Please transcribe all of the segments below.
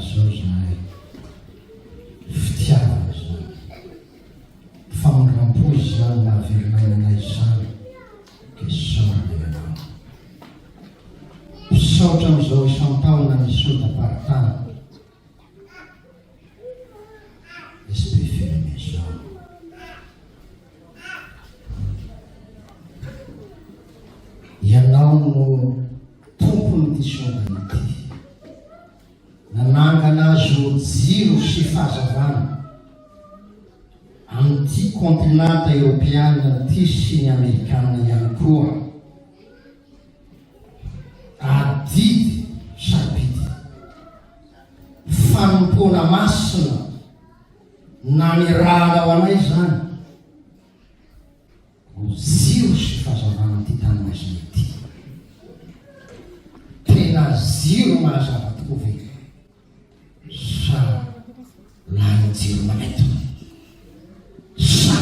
izao izahay. Fitiavana izany. Famindram-po izany nahavelona aina anay izany dia isaorana Ianao. Misaotra amin'izao isan-taona ny Synodam-paritany SPFLM izao. Ianao no tompon'ity Synoda ity. Nanangana azy ho jiro sy fahazavana amin'ity kontinanta Eoropeana ity sy ny Amerikana ihany koa. Adidy sarobidy. Fanompoana masina nanirahanao anay izany ho jiro sy fahazavana amin'ity tany maizina ity. Tena jiro mahazava tokoa ve sa lahin-jiro manaitona? Sa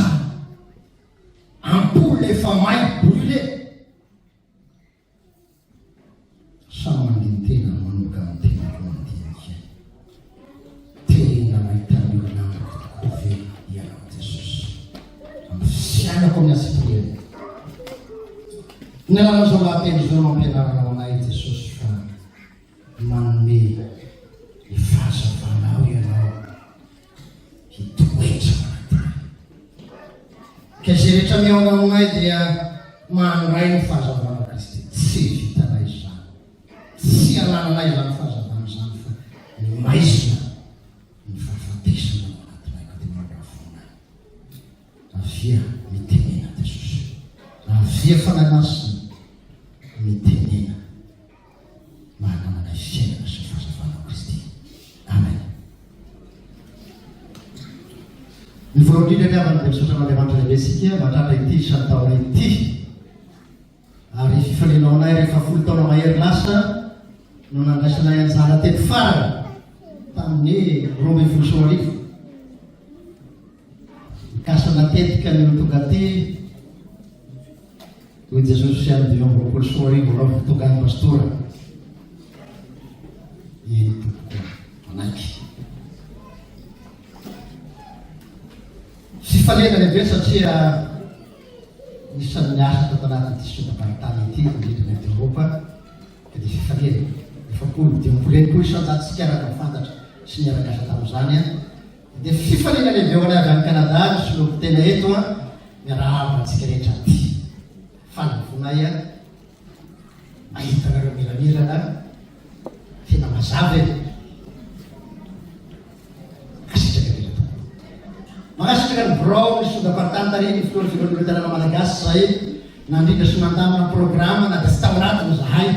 ampoule efa may brûlé? Samy mandini-tena manomboka amin'ny tenako mandinika. Tena mahita ny olona amiko tokoa ve ianao Jesosy? Amin'ny fiainako amin'ny antsipiriany. Ny alalan'izao lahateny izao no ampianaranao anay Jesosy fa manome ny fahazavanao ianao. hitoetra mandrakizay. Ka izay rehetra mihaona aminay dia mandray ny fahazavan'i Kristy. Tsy vitanay izany. Tsy anananay izany fahazavana izany fa ny maizina, ny fahafatesana ao anatinay ka dia mandravona. Avia mitenena Jesosy. Avia Fanahy Masina mitenena. Mahalala ny fiainana sy ny fahazavana ao Kristy. Amen. Ny voalohany indrindra ry havana dia misaotra an'Andriamanitra lehibe isika mahatratra ity isan-taona ity. Ary fifaliana ho anay rehefa 10 taona mahery lasa no nandraisanay anjara teto farany tamin'ny 2012. Nikasa natetika ny ho tonga aty Hoy Jesosy amin'ny 2025 anao vao tonga any pastora. Eny tompoko, manaiky. Fifaliana lehibe satria isan'ny asa tato anatin'ity sodam-paritany ity, indrindra ny aty Eoropa, ka dia fifaliana. 40, 50 enimpolo isan-jatontsika araka ny fantatra sy niara-niasa tamin'izany. Dia fifaliana lehibe ho anay avy any Canada ny soloako tena eto an, miarahaba antsika rehetra aty. Faly ny fonay an, mahita anareo miramirana, tena mazava e. Mankasitraka indrindra tompoko. Mankasitraka ny birao ny sodam-paritany tarihin'ny filohan'ny filohan'ny tanàna malagasy izay nandrindra sy nandamina programa na dia tsy tao anatiny izahay.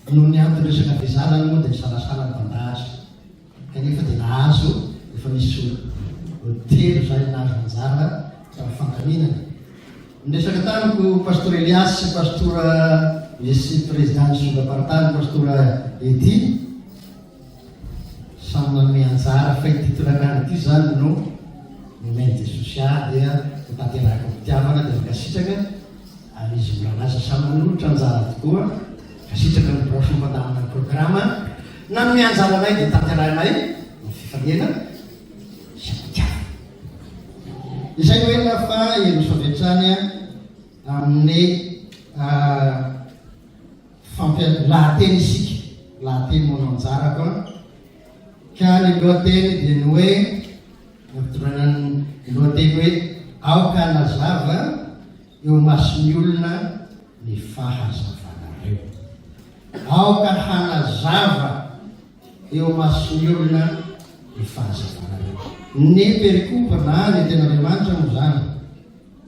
Noho ny antony resaka visa-zany moa dia nisalasala ny mpandahatra kanefa dia nahazo, efa nisy olo telo izay nahazo anjara tamin'ny fandaminana. Niresaka tamiko Pastora Elias sy Pastora nisy Président ny Sodam-paritany Pastora Eddy, samy nanome anjara fa ity tolakandro ity izany no nomen'i Jesosy ahy dia notanterahiko am-pitiavana dia nankasitraka. Ary izy mirahalahy samy manolotra anjara avokoa, ka sitraka ny birao fampandamina ny programa, nanome anjara anay dia tanterahinay amin'ny fifaliana sy am-pitiavana. Izay no ela fa hiroso avy hatrany amin'ny fampian- lahateny isika, lahateny moa no anjarako an, ka ny lohateny dia ny hoe, nampitondraina ny lohateny hoe Aoka hanazava Eo imason'ny olona ny fahazavanareo. Aoka hanazava eo imason'ny olona ny fahazavanareo. Ny perikopa na ny Tenin'Andriamanitra moa izany,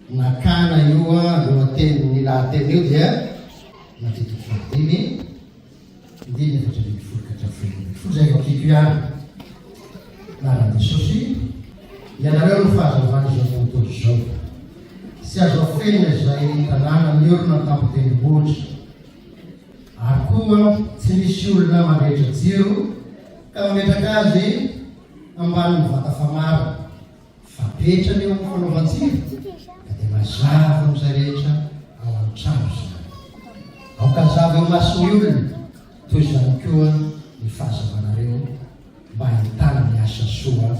nakana io lohatenin'ny lahateny io dia Matio toko fahadimy, andininy 14 ka hatramin'ny 16, izay vakiko ihany. Anaran'i Jesosy, Ianareo no fahazavan'izao tontolo izao. Tsy azo afenina izay tanàna miorina an-tampon-tendrombohitra. Ary koa tsy misy olona mandrehitra jiro ka mametraka azy ambanin'ny vata famara, fa apetrany eo amin'ny fanaovan-jiro, ka dia mazava amin'izay rehetra ao an-trano izany. Aoka hazava eo imason'ny olona. Toy izany koa ny fahazavanareo mba hahitana ny asa soa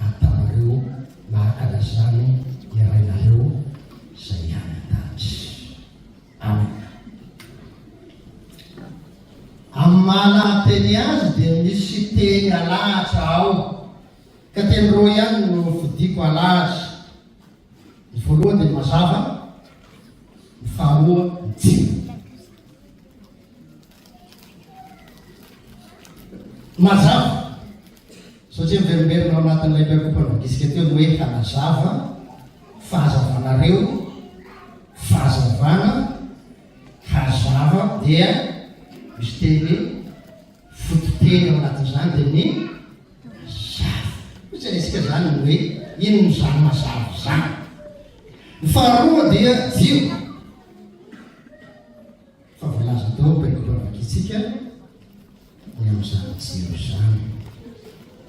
ataonareo mba hankalazany ny Rainareo izay any an-danitra. Amen. Amin'ny maha lahateny azy dia misy teny alahatra ao, ka teny roa ihany no fidiko alahatra. Ny voalohany dia ny mazava, ny faharoa ny jiro. Mazava, satria miverimberina ao anatin'ilay perikopa nogisika teo ny hoe hanazava, fahazavanareo, fahazavana, hazava dia misy teny fototeny ao anatin'izany dia ny mazava. Hojerentsika izany ny hoe inona izany mazava izany. Ny faharoa dia jiro. Fa voalaza tao amin'ny Baiboly vakintsika ny amin'izany jiro izany,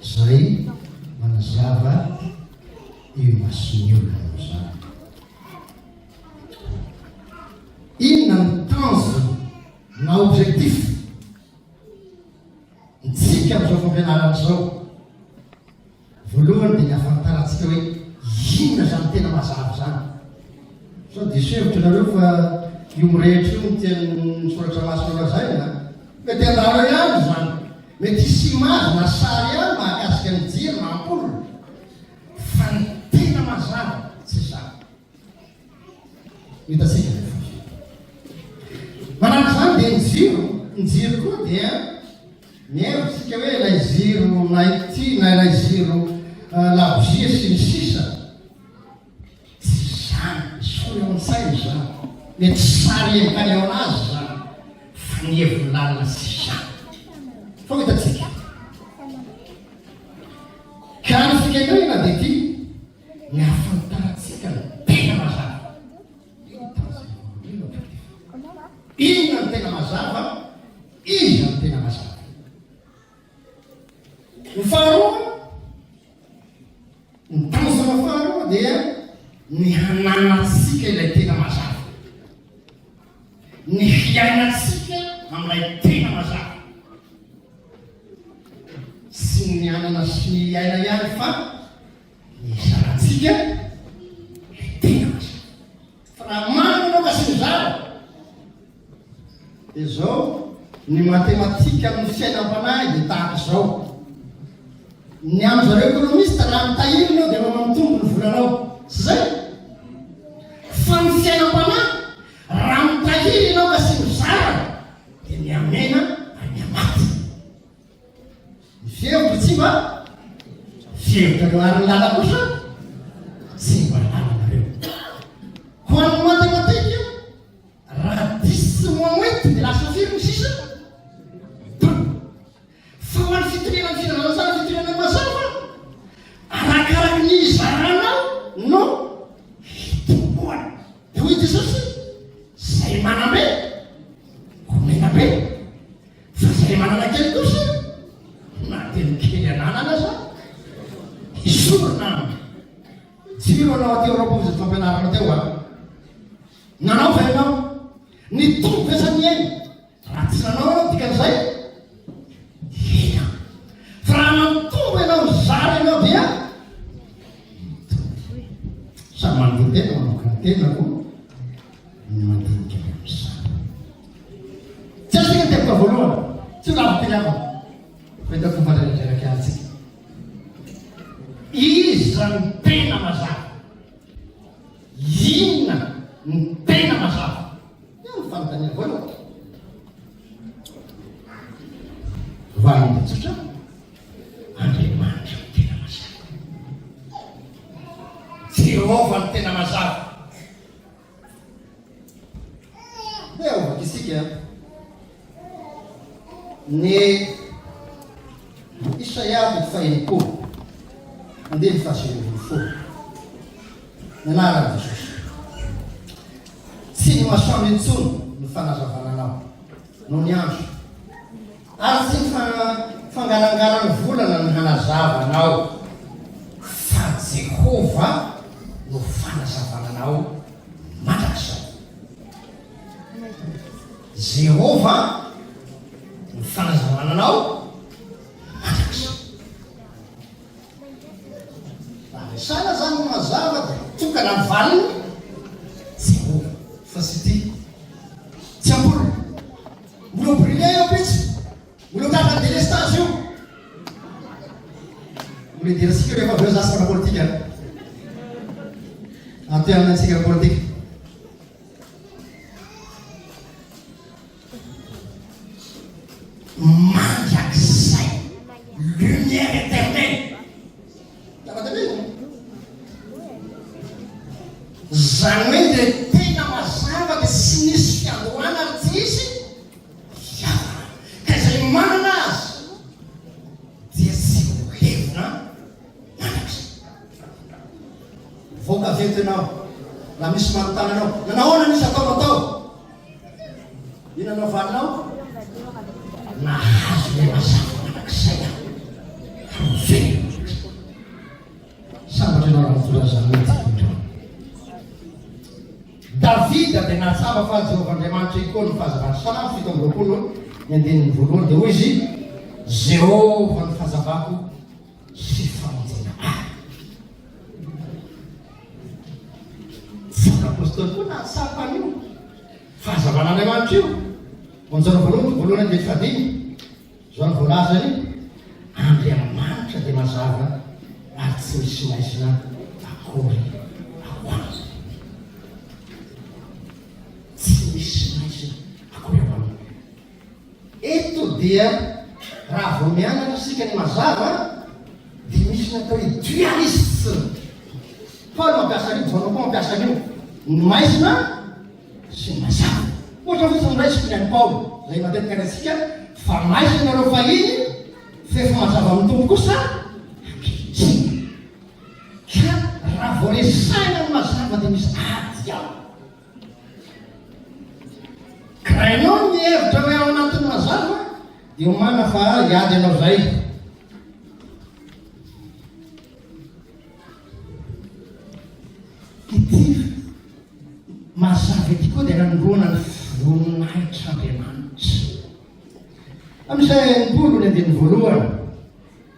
izay manazava eo imason'ny olona amin'izany. Inona no tanjona na objectif ntsika amin'izao fampianarana izao? Voalohany dia ny hahafantarantsika hoe inona izany tena mazava izany. Sao diso hevitra nareo fa io mirehitra io no tian'ny soratra masina lazaina? Mety handalo eo ihany izany. Mety hisy image na sary ihany mahakasika ny jiro na ampoule. Fa ny tena mazava tsy izany. Hitantsika rehefa avy eo. Manaraka izany dia ny jiro, ny jiro koa dia mihevitra isika hoe ilay jiro naity na ilay jiro labozia sy ny sisa. Tsy izany, esory ao an-tsaina izany. Mety sary hevitra azy izany, fa ny heviny lalina tsy izany. Fa ho hitantsika. Ka ny fikendrena dia ity. Ny hahafantarantsika ny tena mazava. Inona no tena mazava? Iza no tena mazava? Ny faharoa, ny tanjona faharoa dia ny hananantsika ilay tena mazava. Ny hiainantsika amin'ilay tena mazava. Tsy ny hanana sy ny hiaina ihany fa Ny zarantsika ilay tena mazava. Fa raha manana ianao ka tsy mizara, dia izao, ny matematika amin'ny fiainam-panahy dia tahaka izao. Ny amin-dry zareo ekonomista, raha mitahiry ianao dia mba mitombo ny volanao. Tsy izay? Fa ny fiainam-panahy, raha mitahiry ianao ka tsy mizara, dia mihamena ary mihamaty. Ny fihevitro tsy mba fihevitrareo ary ny lala kosa tsy mba lalanareo. Ho an'ny matematika, raha dix moins huit dia lasa firy ny sisa? Deux. Fa ho an'ny fitoriana ny filazantsara fitoriana ny mazava, arakaraky ny hizaranao no hitomboany. Dia hoy Jesosy, izay manam-be, homena be. Fa izay manana kely kosa, na dia ny kely ananana aza, hisorona aminy. Jiro anao aty Europe hoy izay fampianarana teo a. Nanao va ianao? Nitombo ve sa nihena? Raha tsy nanao ianao dikan'izay, hena. Fa raha nampitombo ianao nizara ianao dia mitombo. Samy mandihy tena manokana tena koa. ny mandinika ny amin'izany. Tsy azontsika ny teboka voalohany, tsy ho lavo teny aminy, fa hitako fa mandreradraraka ihany tsika. Iza no tena mazava? Inona no tena mazava? Io ny fanontaniana voalohany. Valiny dia tsotra, Andriamanitra no tena mazava. Jehovah no tena mazava. Ndeha ho vakintsika ny Isaia toko faha-60, andininy faha-19. Ny anaran'i Jesosy. Tsy ny masoandro intsony no fanazavana anao, noho ny andro, ary tsy ny fangarangaran'ny volana no hanazava anao, fa Jehovah no fanazavana anao mandrakizay. Jehovah no. fahazavana anao mandrakizay. Raha resahina izany ny mazava dia tokana ny valiny, Jehovah. Fa tsy ity. Tsy ampoly. Mbola ho brûlé io ampitso. Mbola ho tratran'ny délestage io. Mbola hidirantsika rehefa avy eo za sy mpanao politika. Ampianina antsika politika. Mandrakizay. Lumière éternelle. Zava-dehibe izany. Izany hoe dia tena mazava dia tsy nisy fiandohana ary tsy hisy fiafarana. Ka izay manana azy dia tsy ho levona mandrakizay. Mivoaka avy eto ianao raha misy manontany anao, nanahoana ny isan-taona tao? Inona no valinao? Nahazo ilay mazava mandrakizay aho, ary ho velona mandrakizay. Sambatra ianao raha mitondra izany mihitsy indreo. Davida dia nahatsapa fa Jehovah Andriamanitra ikoa ny fahazavany. Salamo 27 ny andininy voalohany dia hoy izy, Jehovah ny fahazavako sy famonjena ahy. Jaona Apostoly koa nahatsapa an'io fahazavan'Andriamanitra io. Ao amin'ny Jaona voalohany toko voalohany andininy fahadimy, izao no voalazany, Andriamanitra dia mazava ary tsy misy maizina akory ao aminy. Tsy misy maizina akory ao aminy. Eto dia raha vao mianatra isika ny mazava dia misy ny atao hoe dualisme. Paoly mampiasa an'io, Jaona koa mampiasa an'io, ny maizina sy ny mazava. Ohatra fotsiny raisiko ny an'i Paoly, izay matetika rentsika fa maizina ianareo fahiny fa efa mazava amin'ny Tompo kosa ankehitriny. Ka raha vao resahina ny mazava dia misy ady ao. Ka raha ianao no mihevitra hoe ao anatin'ny mazava dia omana fa hiady ianao izay. Ity mazava ity koa dia nanondroana ny voninahitr'Andriamanitra. Amin'izay 60 ny andininy voalohany.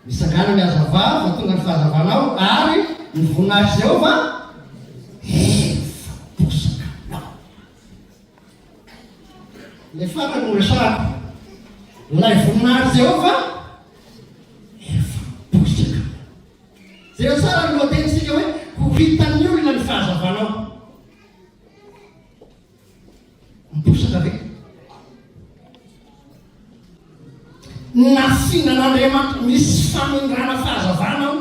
Mitsangàna mihazavà fa tonga ny fahazavanao, ary ny voninahitr'i Jehovah efa bosaka aminao. Ilay farany no resahako. Ilay voninahitr'i Jehovah efa bosaka aminao. Jereo tsara ny lohatenintsika hoe ho hitan'ny olona ny fahazavanao. Miposaka ve? Nafinan'Andriamanitra misy famindrana fahazavana ao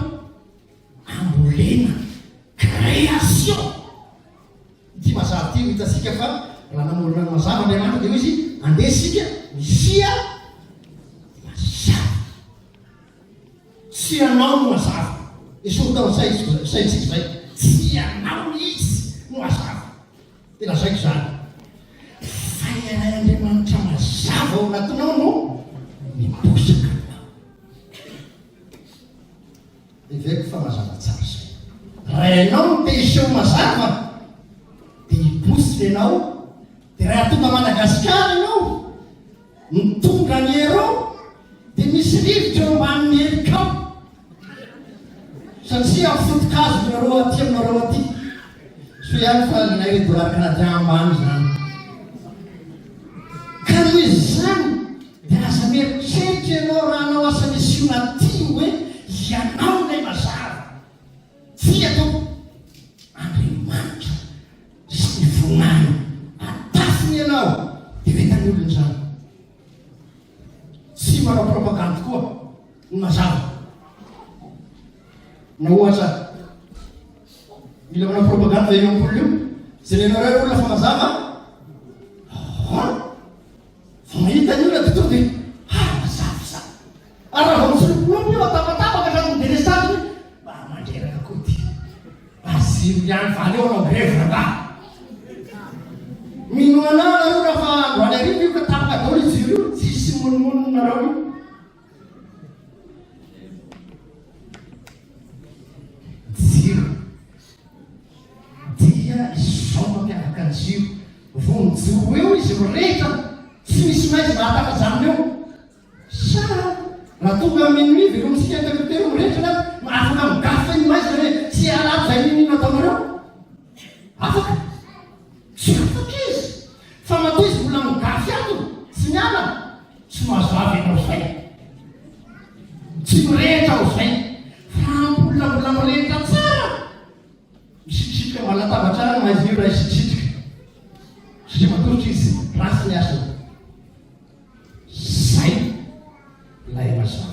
ambolena, création. Ity mazava ity ho hitantsika fa raha namorona ny mazava Andriamanitra dia hoy izy, andeha isika misia mazava. Tsy ianao no mazava. Esory tao an-tsaintsika izay. Tsy ianao mihitsy no mazava. Dia lazaiko izany, fa ilay Andriamanitra mazava ao anatinao no miposaka aminao. Heveriko fa mazava tsara izay. Raha ianao no te hiseho mazava, dia hipositra ianao, dia raha tonga Madagasikara ianao, mitondra ny euro, dia misy rivotra eo ambanin'ny helikao. Satria foto-kazo nareo aty aminareo aty. Soa ihany fa ilay hoe dollar canadien ambany izany. Ka noho izany dia aza mieritreritra ianao raha hanao asa misiona aty hoe ianao ilay mazava. Tsia tompoko. Andriamanitra sy ny voninahiny atafiny ianao dia ho hitan'ny olona izany. Tsy manao propagandy koa ny mazava. Na ohatra, mila manao propagandy ve io ampoule io? Jerenareo olona fa mazava? Ahoana? Vao mahita ny olona dia tonga dia ha mazava izany. Ary raha vao mitsilopilopy io atapatapaka hatramin'ny délestage, mba mandreraka koa ity. Mba ziro ihany fa aleo hanao grevy rangahy. Minoa anah nareo raha fa androany hariva io ka tapaka daholo io jiro io, tsy hisy monomonona nareo io. Jiro dia izao mampiavaka ny jiro. Vao mijoro eo izy mirehitra, tsy misy maizina hahatafajanona eo. Sa. tonga minuit velomintsika interrupteur mirehitra ny ato, afaka migafotra iny maizina hoe tsy hiala ato izay n'inon'inona ataonareo. Afaka? Tsy afaka izy. Fa matoa izy mbola migafy ato, tsy miala, tsy mazava ianao izay. Tsy mirehitra ao izay. Fa ampoule mbola mirehitra tsara. Misitrisitrika ambany latabatra any maizina io raha hisitrisitrika. Satria matotra izy, ratsy ny asany. Zay ilay mazava.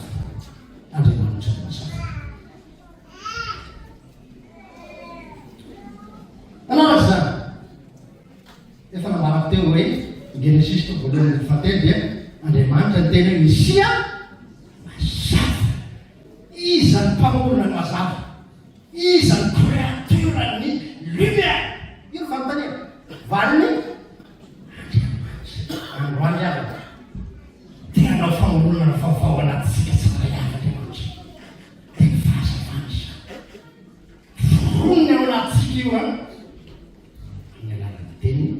Andriamanitra ny mazava. Manaraka izany, efa nambarako teo hoe ny Genesisy toko voalohany andininy fahatelo dia Andriamanitra niteny hoe misia mazava. Iza ny mpamorona ny mazava? Iza ny créateur ny lumière? Io ny fanontaniana. Valiny, Andriamanitra. Androany havana, te hanao famoronana vaovao ao anatintsika tsirairay avy Andriamanitra. Dia ny fahazavana izany. Foroniny ao anatintsika io an, amin'ny alalan'ny teniny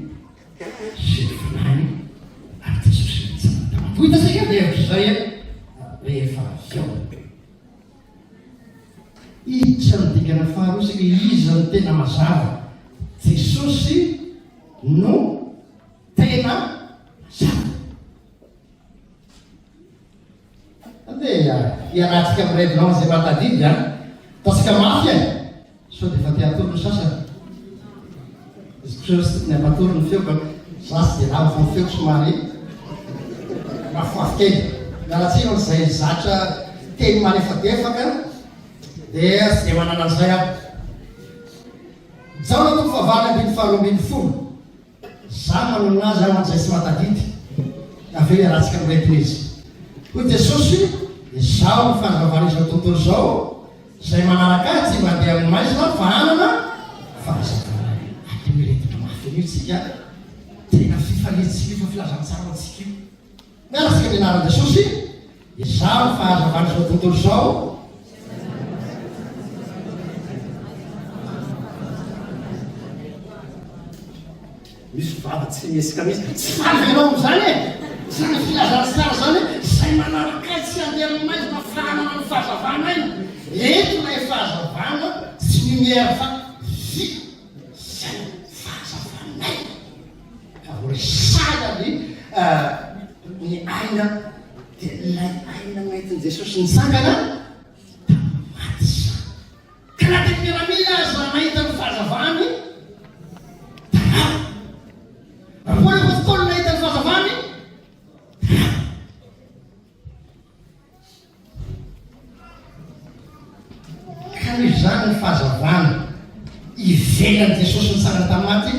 sy ny fanahiny ary Jesosy nitsangana tamin'ny maty. Ho hitantsika ny hevitr'izay rehefa avy eo. Hiditra amin'ny dingana faharoa isika, iza no tena mazava? Jesosy no tena mazava. Andeha hiarahantsika miredona ao izay mahatadidy an! Ataontsika mafy e! Sao dia efa te hatory ny sasany. Izy kosa tsy tokony hampatory ny feoko an! Za tsy dia lava fa ny feoko somary mafimafy kely. Miala tsiny amin'izay zatra teny malefadefaka dia tsy dia manana an'izay aho. Jaona toko fahavalo 12. Za manonona azy aho amin'izay tsy mahatadidy. Avy eo iarahantsika miretina izy. Hoy Jesosy, Izaho no fahazavan'izao tontolo izao, izay manaraka ahy tsy mba handeha amin'ny maizina fa hanana fahazavana. Aleo miretina mafy an'io tsika, tena fifaliantsika io fa filazantsara ho antsika io. Miala tsika ny anaran'i Jesosy, Izaho no fahazavan'izao tontolo izao. Misy vava tsy mihesika mihitsy. Tsy faly ve ianao amin'izany e? Izany filazantsara izany hoe izay manaraka ahy tsy handeha amin'ny maizina fa hanana ny fahazavana aina. Eto ilay fahazavana tsy lumière fa vy izay fahazavanay. Ka vao resahina ny ny aina dia ilay aina nentin'i Jesosy nitsangana tamin'ny maty izany. Ka na dia ny miaramila aza nahita ny fahazavany, tarao. Raha Paoly Apostoly nahita ny fahazavany, tarao. Ka noho izany ny fahazavana ivelan'i Jesosy nitsangana tamin'ny maty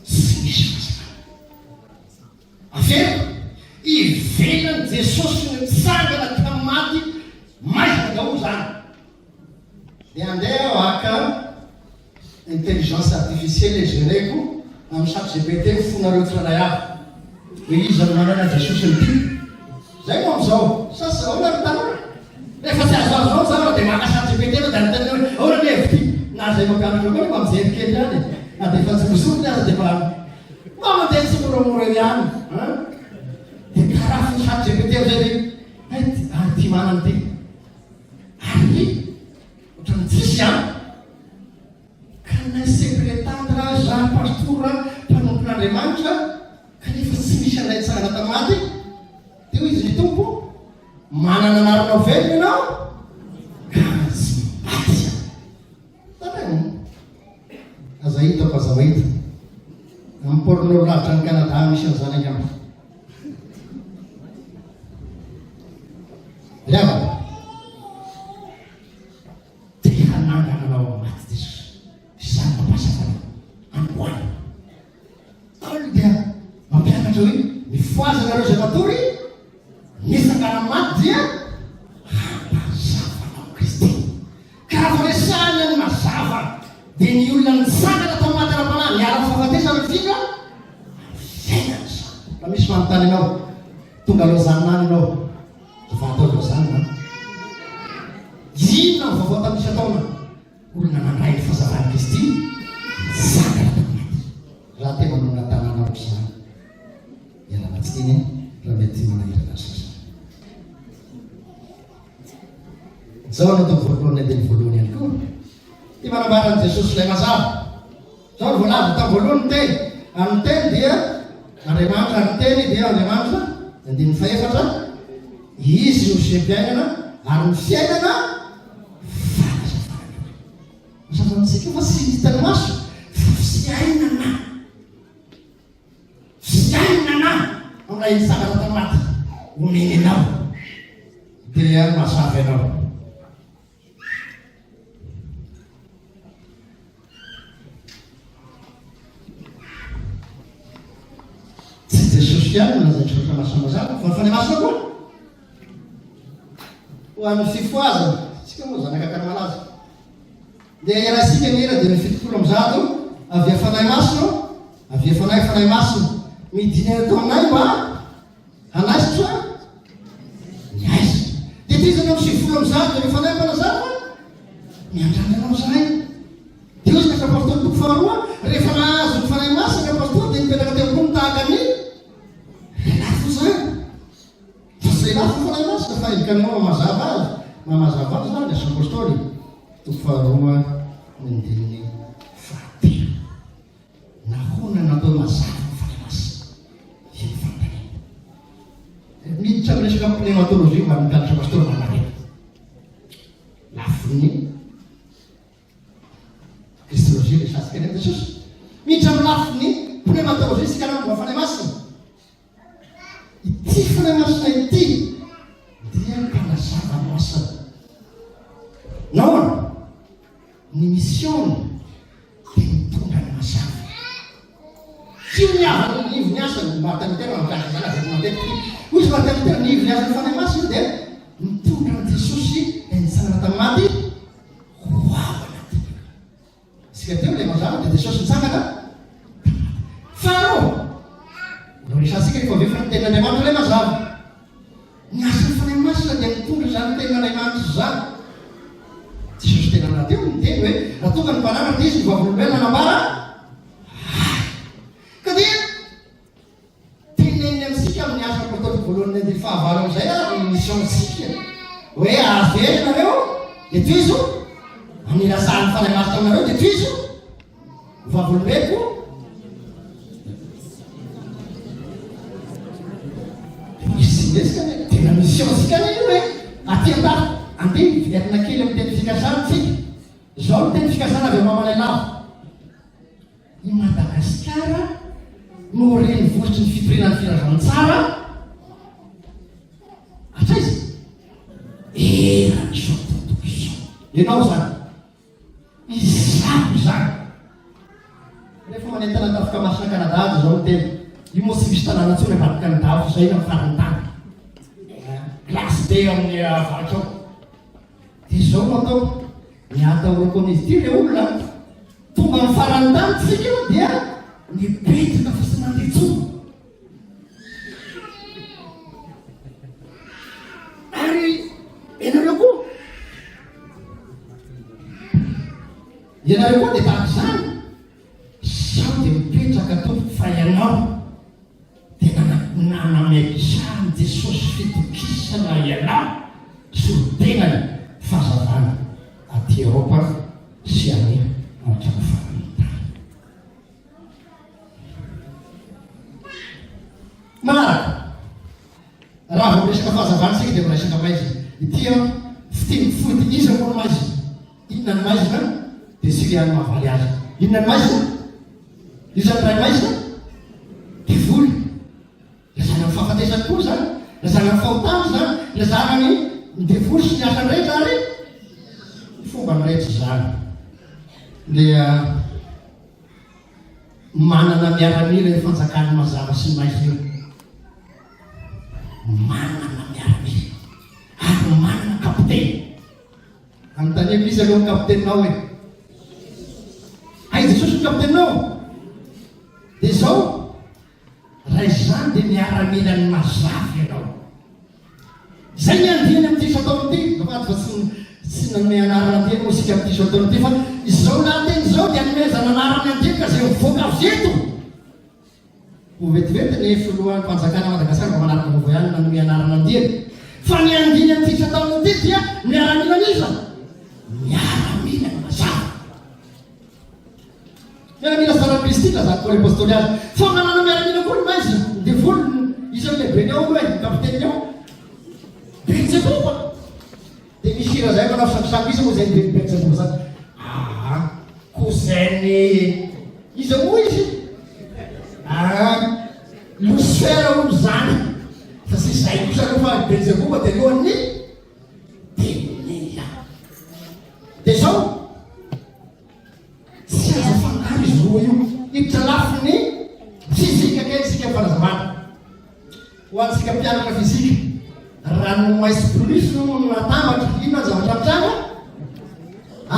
tsy misy fahazavana. Averiko, ivelan'i Jesosy nitsangana tamin'ny maty maizina daholo izany. Dia andeha aho haka intelligence artificielle jereko amin'ny chat GPT ny fonareo tsirairay avy hoe iza no manana Jesosy ny tiako. Zay moa amin'izao. Sa tsy ahoana ry tanora? Rehefa tsy azoazonao ny zavatra dia maka chat GPT ianao dia anontaniana hoe ahoana ny hevitr'ity? Na izay mampianatra koa mba mijery kely ihany e. Na dia efa tsy mozoriny aza dia mba mba mandeha tsimoramora eo ihany. An? Dia karafin'ny chat GPT amin'izay dia hay ary ity manana ity. Ary ohatran'ny tsisy an! Ka na se pretendre aza pastora mpanompon'Andriamanitra kanefa tsy misy an'ilay nitsangana tamin'ny maty, dia hoy izy ny Tompo, manana anarana ho velona ianao ka tsy maty. Tandremo. Aza hita fa aza mahita. Amin'ny porno lavitra any Canada misy an'izany angamba. Ry havana, te hanangana anao amin'ny maty Jesosy. Izany no mampazava anao androany. Paoly dia mampianatra hoe mifohaza nareo izay matory, mitsangana amin'ny maty dia hampazava anao Kristy. Ka raha vao resahina ny mazava dia ny olona nitsangana tamin'ny maty ara-panahy niala amin'ny fahafatesana nifindra amin'ny fiainana izany. Raha misy manontany anao, tonga Lausanne any ianao, efa atao Lausanne an? Inona ny vaovao tamin'ny isan-taona? Olona nandray ny fahazavan'i Kristy nitsangana tamin'ny maty. Raha te manonona tanàna ohatr'izany, ialana tsiny raha mety manahirana ny sasany. Jaona toko voalohany andininy voalohany ihany koa dia manambara an'i Jesosy ilay mazava. Izao no voalaza, Tamin'ny voalohany ny Teny, ary ny Teny dia Andriamanitra, ary ny Teny dia Andriamanitra, andininy fahefatra, Izy no fiaim-piainana, ary ny fiainana fanazavana. Mazava amintsika fa tsy hitan'ny maso fa fiainana. Fiainana amin'ilay nitsangana tamin'ny maty omeny anao dia mazava ianao. Tsy Jesosy ihany no lazain'ny Soratra Masina mazava fa ny Fanahy Masina koa. Ho an'ny fifohazana, isika moa zanaka Ankarimalaza. Dia iarahantsika ny hira dia ny 170, Avia Fanahy Masina ô, avia Fanahy Fanahy Masina, midina eto aminay mba hanaisotra ny aizina. Dia tohizana amin'ny 190, Avia Fanahy mpanazava, miandrandra anao izahay. Dia hoy izy Apostoly toko faharoa, rehefa nahazo ny Fanahy Masina ny Apostoly dia nipetraka teo amboniny tahaka ny lelafo izany. Tsy izay lafiny Fanahy Masina fa endrikanao mamazava azy, mamazava azy izany Asa Apostoly, toko faharoa ny andininy fahatelo. Nahoana natao mazava ny Fanahy Masina? Io ny fanontaniana. Miditra amin'ny resaka pneumatologie ho an'ny mpianatra pastora manarina. Lafiny Christologie resahantsika any Jesosy. Miditra amin'ny lafiny pneumatologie isika raha momba ny Fanahy Masina. Ity Fanahy Masina ity dia mpanazava ny asany. Nahoana? Ny mission-ny dia mitondra ny mazava. Tsy io ny havany ny ivon'ny asany, Martin Luther mampiasa izany averiko matetika ity. Hoy izy Martin Luther, ny ivon'ny asan'ny Fanahy Masina dia mitondra an'i Jesosy ilay nitsangana tamin'ny maty ho ao anatin'ireo. Isika teo ilay mazava dia Jesosy nitsangana tamin'ny maty. Faharoa, noresahantsika rehefa avy eo fa ny tenin'Andriamanitra ilay mazava. Ny asan'ny Fanahy Masina dia mitondra izany tenin'Andriamanitra izany. Jesosy tena rahateo no niteny hoe raha tonga ny mpananatra dia izy no vavolombelona hanambara ahy. Ka dia Teneniny amintsika amin'ny asa apôstôly voalohany andiany fahavalo amin'izay ary ny mission-tsika hoe azo hery nareo dia tohizo amin'ny ilazahan'ny Fanahy Masina aminareo dia tohizo ho vavolombeloko misy resaka anie tena mission-tsika anie io e aty an-dafy andeha hiverina kely amin'ny teny fikasana tsika izao ny teny fikasana avy amin'ny mamanay lava I Madagasikara no renivohitry ny fitoriana ny filazantsara hatraiza? Eran'izao tontolo izao. Ianao izany. Izaho izany. Rehefa manentana ny tafika masina Canada aza izao ny tena. Io moa tsy misy tanàna intsony ambadika ny Davo izay na faran'ny tany. Glace be amin'ny avaratra ao. Dia izao no ataoko. Ny atahorako amin'izy ity ilay olona Tonga amin'ny faran'ny tany tsika dia nipetraka fa tsy nandeha intsony. Ary ianareo koa, ianareo koa dia tahaka izany, sao dia mipetraka tompoko fa ianao dia nanametrahan'i Jesosy fitokisana ianao solontenany fahazavana aty Eropa sy any hatramin'ny faran'ny tany. Manaraka, raha vao miresaka fahazavana isika dia miresaka maizina. Ity an, fiteny fohy ity, iza moa no maizina? Inona ny maizina? Dia isika ihany mahavaly azy. Inona ny maizina? Iza ny ray maizina? Devoly. Ilazana ny fahafatesana koa izany, ilazana ny fahotana izany, ilazana ny ny devoly sy ny asany rehetra ary ny fombany rehetra izany. Dia manana miaramila io fanjakan'ny mazava sy ny maizina io. Manana miaramila ary manana kapiteny. Anontaniako iza aloha ny kapiteninao e? Hay Jesosy ny kapiteninao? Dia izao, raha izany dia miaramilan'ny mazava ianao. Izay ny andiany amin'ity isan-taona ity, azafady fa tsy tsy nanome anarana andiany moa isika amin'ity isan-taona ity fa izao lahateny izao dia anomezana anarana andiany ka izay mivoaka avy eto Ho vetivety ny filohan'ny fanjakana Madagasikara vao manaraka vaovao ihany nanome anarana andiany. Fa ny andiany amin'ity Satana ity dia miaramilan'iza? Miaramila ny mazava. Miaramila saran'i Kristy ilazan'i Paoly Apostoly azy. Fa manana miaramila koa ny maizina, ny devoly, iza no lehibeny ao aloha e, ny kapiteniny ao? Belzeboba! Dia misy hira zay manao sangisangy iza moa zay ny Belzeboba zany? Aa, cousin-ny iza moa izy? Aa, Lucifer hono zany. Fa tsy izay kosa aloha fa Belzeboba dia lohan'ny demonia. Dia zao, Tsy azo afangaro izy roa io. Hiditra lafiny fizika kely isika amin'ny fanazavana. Ho antsika mpianatra fizika, raha ny moins sy plus no natambatra, inona ny zavatra mitranga? A?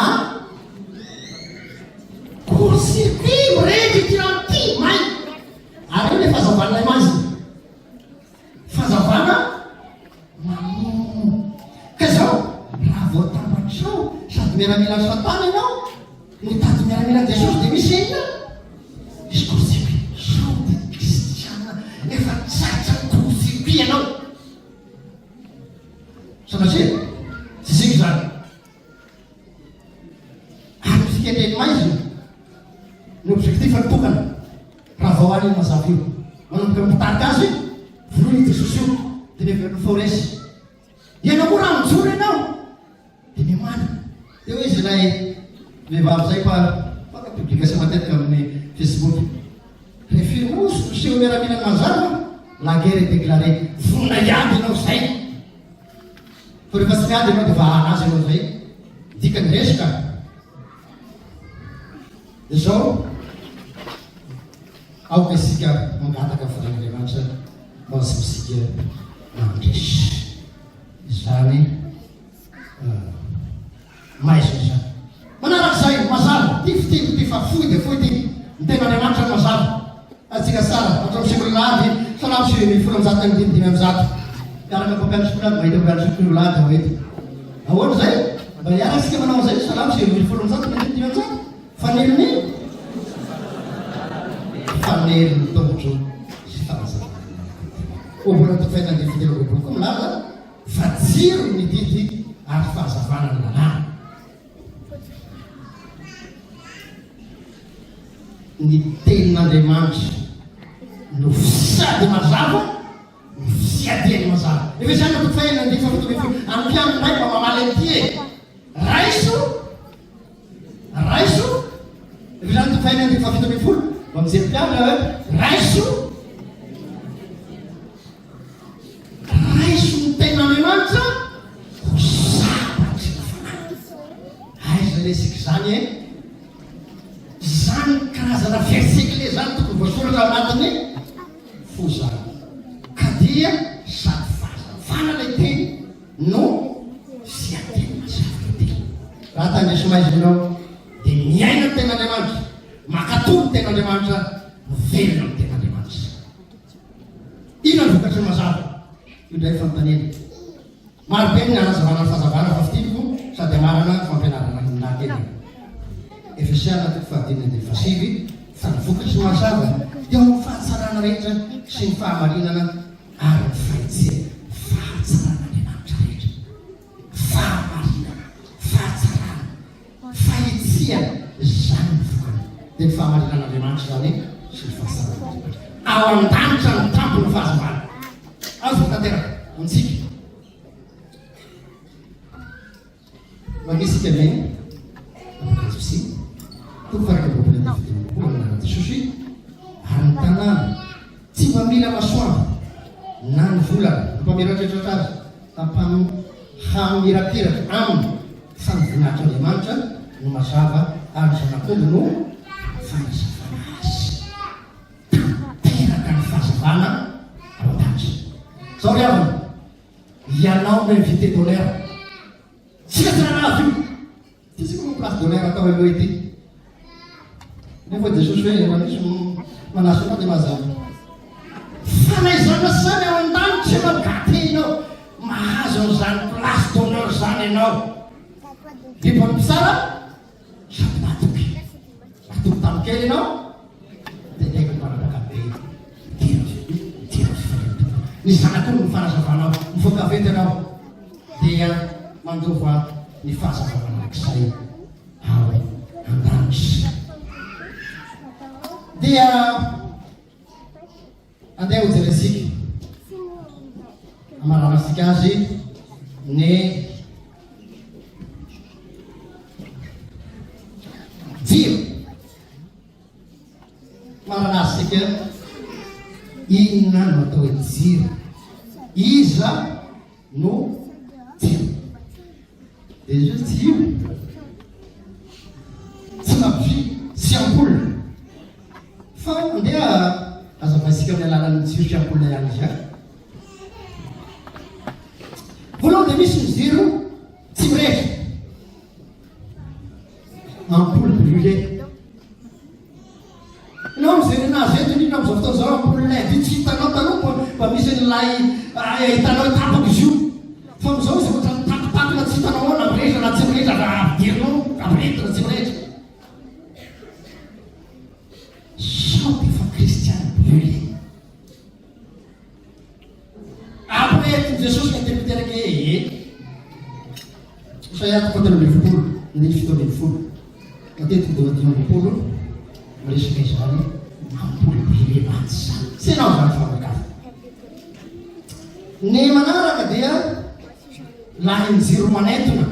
Court circuit mirehitra ity rano ity, may. Ary io ilay fahazavan'ilay maizina. Fahazavana mamono. Ka izao, raha vao tambatrao sady miaramilan'i Satana ianao, no mitady miaramilan'i Jesosy dia misy inona? Misy court-circuit. Sao dia kristiana efa tratran'ny court-circuit ianao? Sanatria, tsy isika izany. Ary ny fikendren'ny maizina, ny objectif ny tokana, ravao any io mazava io. Manomboka mitarika azy, vonoy io Jesosy io, dia neveriny fa ho resy. Ianao koa raha mijoro ianao, dia miomàna. Dia hoy izy ilay vehivavy izay mpa mpaka publication matetika amin'ny Facebook, Rehefa miseho miaramila ny mazava, la guerre est déclarée, vonona hiady ianao izay. Fa rehefa tsy miady ianao dia vahana azy ianao izay. Dikany resy ka. Izao, aoka isika mangataka fanan'Andriamanitra mba ho isika mandresy izany Maizina izany. Manarak'izay, mazava, ity fitiko ity fa fohy dia fohy ity. Ny tenin'Andriamanitra no mazava. Antsika tsara, hatramin'ny sekoly alahady, salamo 119 andininy 105. Miaraka amin'ny mpampianatra sekoly alahady, mahita mpampianatra sekoly alahady aho eto. Ahoana izay? Mba hiaraka isika manao an'izay, salamo 119 andininy 105. Fanelon'ny fanelon'ny tongotro sy fanazavana ny lalako. Ohabolana toko fahefatra andininy 23 koa milaza Fa jiro ny didy ary fahazavana ny lalàna. Ny tenin'Andriamanitra no sady mazava no fiadiany mazava. Efesiana toko fahenina andininy faha-17. Ampiano indray mba mamaly an'ity e. Raiso, raiso, Efesiana toko fahenina andininy faha-17. Mba mijery mpianatra hoe raiso. Raiso ny tenin'Andriamanitra ho sabatry ny fanahy. Aiza le isika izany e? Izany karazana verset clé izany tokony voasoratra ao anatin'ny fo izany. Ka dia sady fahazavana ilay teny no fiadiana mazava ilay teny. Raha tandriso maizina ianao dia miaina ny tenin'Andriamanitra, mankatò ny tenin'Andriamanitra, mivelona amin'ny tenin'Andriamanitra. Inona ny vokatry ny mazava? Io indray fanontaniana. Maro be ny hanazavana ny fahazavana fa fintiniko sady hamarana ny fampianarana ny lahateny. Efesiana toko fahadimy andininy fahasivy fa ny vokatry ny mazava dia ao amin'ny fahatsarana rehetra sy ny fahamarinana ary ny fahitsiana. Fahatsaran'Andriamanitra rehetra. Fahamarinana, fahatsarana, Fahitsiana, izany ny vokany. Dia ny fahamarinan'Andriamanitra izany sy ny fahasalamana. Ao an-danitra ny tampon'ny fahazavana. Azo tanteraka amintsika. Manisika ny Apokalypsy, toko faha 21 amin'ny anaran'i Jesosy, ary ny tanàna tsy mba mila masoandro na ny volana hampamirapiratra azy, hampamirapiratra aminy Fa ny voninahitr'Andriamanitra no mazava ary ny Zanak'ondry no fanazavana azy. Tanteraka ny fahazavana ao an-danitra. Zao ry havana, ianao no invité d'honneur. Tsika tsy nanavy io. Ty tsika moa place d'honneur atao aloha ity. Nefa Jesosy hoe raha misy manasa anao dia mazava. Fa na izany na izany ao an-danitra ianao gâté ianao, mahazo an'izany place d'honneur izany ianao. Dia mpanompo tsara sady matoky. Matoky tamin'ny kely ianao, dia tena mpanapaka be. Midira midira fifalian'ny Tompo. Ny Zanak'ondry no fanazavanao. Mivoaka avy eto ianao dia mandova ny fahazavana mandrakizay ao an-danitra. Dia andeha hojerentsika hamaranantsika azy ny jiro. Marina azy isika, inona no atao hoe jiro? Iza no jiro? Dia izy io tsy io, tsy labozia, tsy ampoule. Fa andeha hazavaintsika amin'ny alalan'ny jiro sy ampoule ihany izy an. Voalohany dia misy ny jiro tsy mirehitra. Ampoule brûlée. Ianao mijery anazy eto indrindra amin'izao fotoana izao ampoule LED io tsy hitanao taloha mba misy an'ilay hitanao tapaka izy io. Fa amin'izao izy ohatran'ny takopakona tsy hitanao ao na mirehitra na tsy mirehitra fa ampidirinao ampirehetina tsy mirehitra. Sao dia efa kristiana brûlé. Ampirehetin'i Jesosy ka teny miteraka e e. Isaia toko 43, andininy 17. Matetika dia 25 miresaka izany ampoule brûlée mantsy izany. Tsy ianao izany fa olon-kafa. Ny manaraka dia lahin'ny jiro manentona.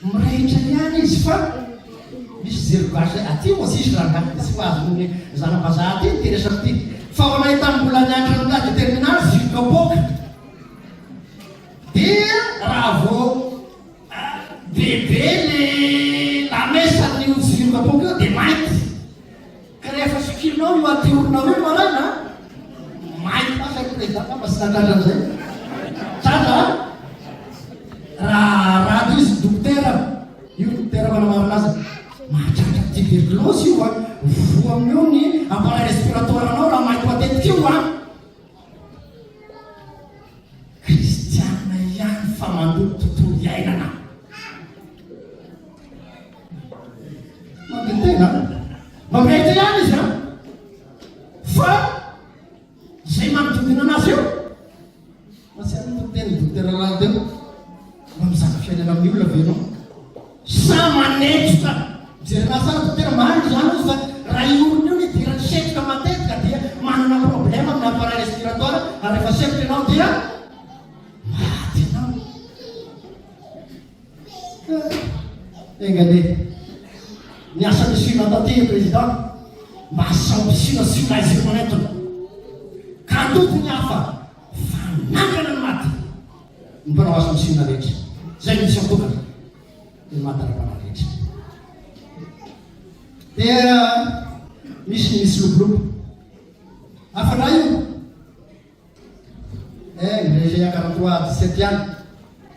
Mirehitra ihany izy fa misy jiro gasy aty moa tsisy rangahy tsy ho azon'ny zana-bazaha aty ity resaka ity fa ho anay tamin'ny mbola nianatra nitady terminal jiro kapoaka dia raha vao bebe le lamesan'io jiro kapoaka io dia mainty Ka rehefa sokirinao io aty orinao io maraina an, mainty mafy ary président angamba tsy nahatratra an'izay. Tratra an? Raha rado izy ny dokotera, io dokotera manamarina azy, mahatratra tuberculose io an, voa amin'io ny appareil respiratoire anao raha mainty matetika io an. Kristiana ihany fa mandoto tontolo iainana. Mandeha tena. Mba mirehitra ihany izy an. Fa izay manodidina anazy eo. Mahatsiaro ny toriteny dokotera Lala teo. Mba mizaka fiainana amin'ny olona ve ianao? Sa manenjika? Mijery anazy tsara dokotera, marina izany ozy fa raha io olona io nidiran'ny setroka matetika dia manana problème amin'ny appareil respiratoire ary rehefa setroka ianao dia maty ianao. Enga anie ny asa misiona taty président mba asao misiona sy olaizy io manentona ka handoto ny hafa fa hanangana ny maty ny mpanao asa misiona rehetra izay mission tokana ny maty ara-panahy rehetra dia misy ny misilopilopy hafa ndray io Eh, ny Regia 43 17 ihany.